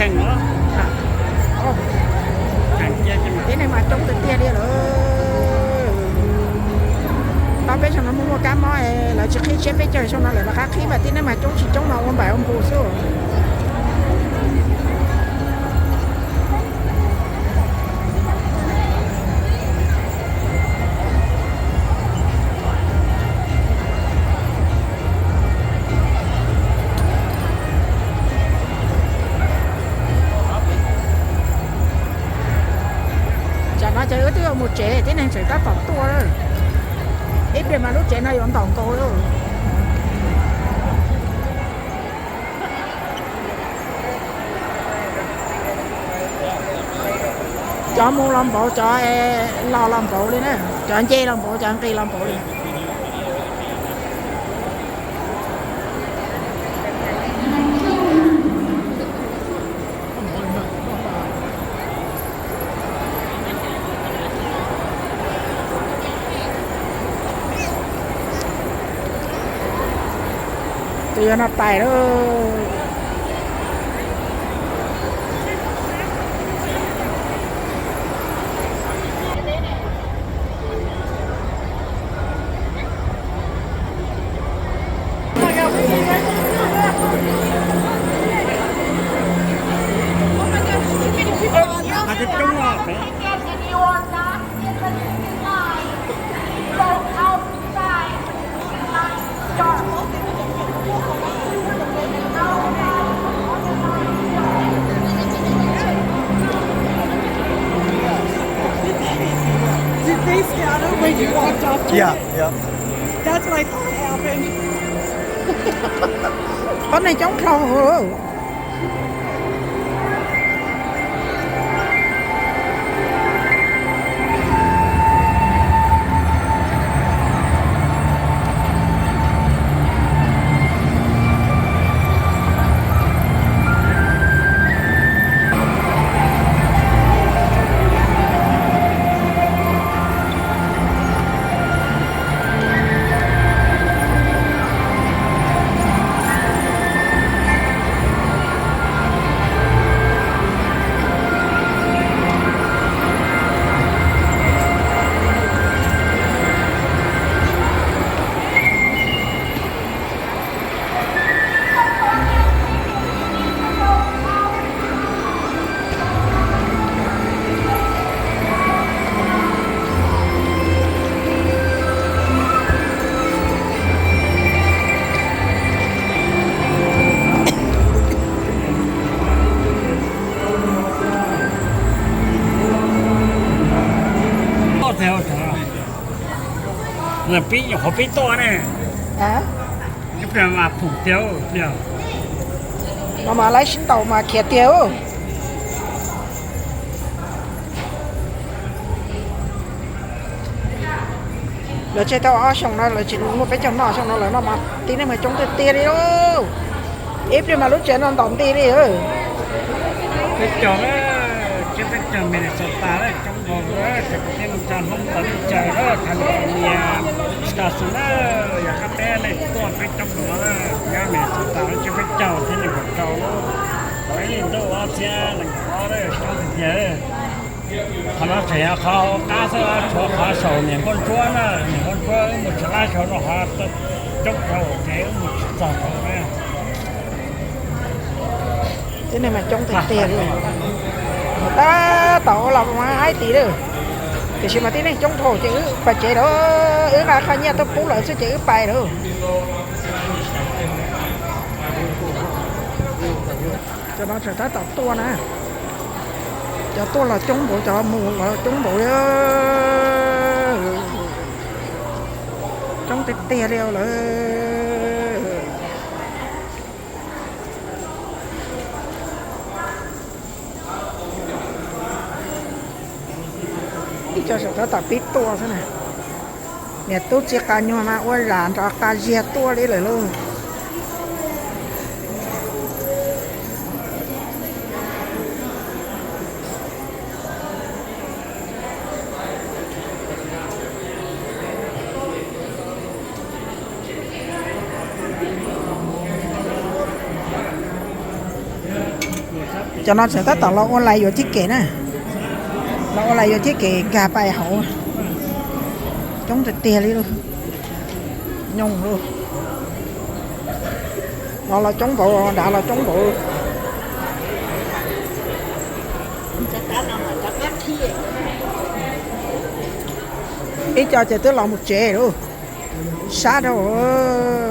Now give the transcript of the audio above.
Tib neeg mas coob tiag tiag li lawm. Tau peb xyoo no muaj muaj kab mob, lawv tsis qhib tsiab peb caug, xyoo no lawv rov qab qhib mas tib neeg mas coob tsis coob mas ua npaim ua npus xwb. Tsam no ces wb twb yuav mus tsev, tib neeg tseem tab tom tuaj. Ib pliag mas lub tsev no yuav ntaus nkaus lawm. Cov mus los npaum, cov los los npaum li na, cov nce los npaum, cov nqis los npaum li. Tus yuav no pais lawm. Did they scatter when you walked up to Yeah, it? Yeah. That's what I thought happened. Qhov neeg coob dhau. Pib nyuam qhuav pib tuaj ne. Ib pliag mas pum tiag. No mas laib sib ntaus mas khiav tiag. Lawv tseg tau ob xyoos no lawv tsis muaj peb caug noj, xyoo no lawv noj mas tib neeg mas coob tiag tiag li lauj. Ib pliag mas lub tsev no ntaus nti li. Peb caug, tsiab peb caug Minnesota coob nkaus, tib neeg tsa Hmoob tau lub caw California, Wisconsin na, yog qab teb leej tuaj peb coob nkaus, nyab Minnesota tsiab peb caug thiab nees nkaum rau, tau ib li ntuj ob txhiab nees nkaum ob coob tiag tiag. Qhov no tseem yog qhov hauv qab xwb, tshuav qhov saum niam nkauj ntsuab na, niam nkauj ntsuab wb mus tsis laib saud no, coob dhau ces wb mus tsis txog saud na. Tib neeg mas coob tiag tiag li. Tab tom ua los mas haib tid lawm, tiam sis mas tib neeg coob dhau ces wb pais tsev lawm, wb nqa qhov nyiaj tuaj pub lawv xwb ces wb pais lawm. Cov no tseem tab tom tuaj na. Cov tuaj los coob npaum, cov mus los coob npaum li. Coob tiag tiag li lawm. Ib co saum tab tom pib tuaj xwb na. Niam tub txiv qas nyuag mas ua zam nrov qas ziag tuaj li lawm lauj. Cov no tseem tab tom los ua lais yuav tib kem na. Los ua lais yuav tib kem nkag pais hauv. Coob tiag tiag li lauj. Nyooj lauj. No los coob npaum, dav los coob npaum. Ib co ces twb los mus tsev lauj. Sab dhau.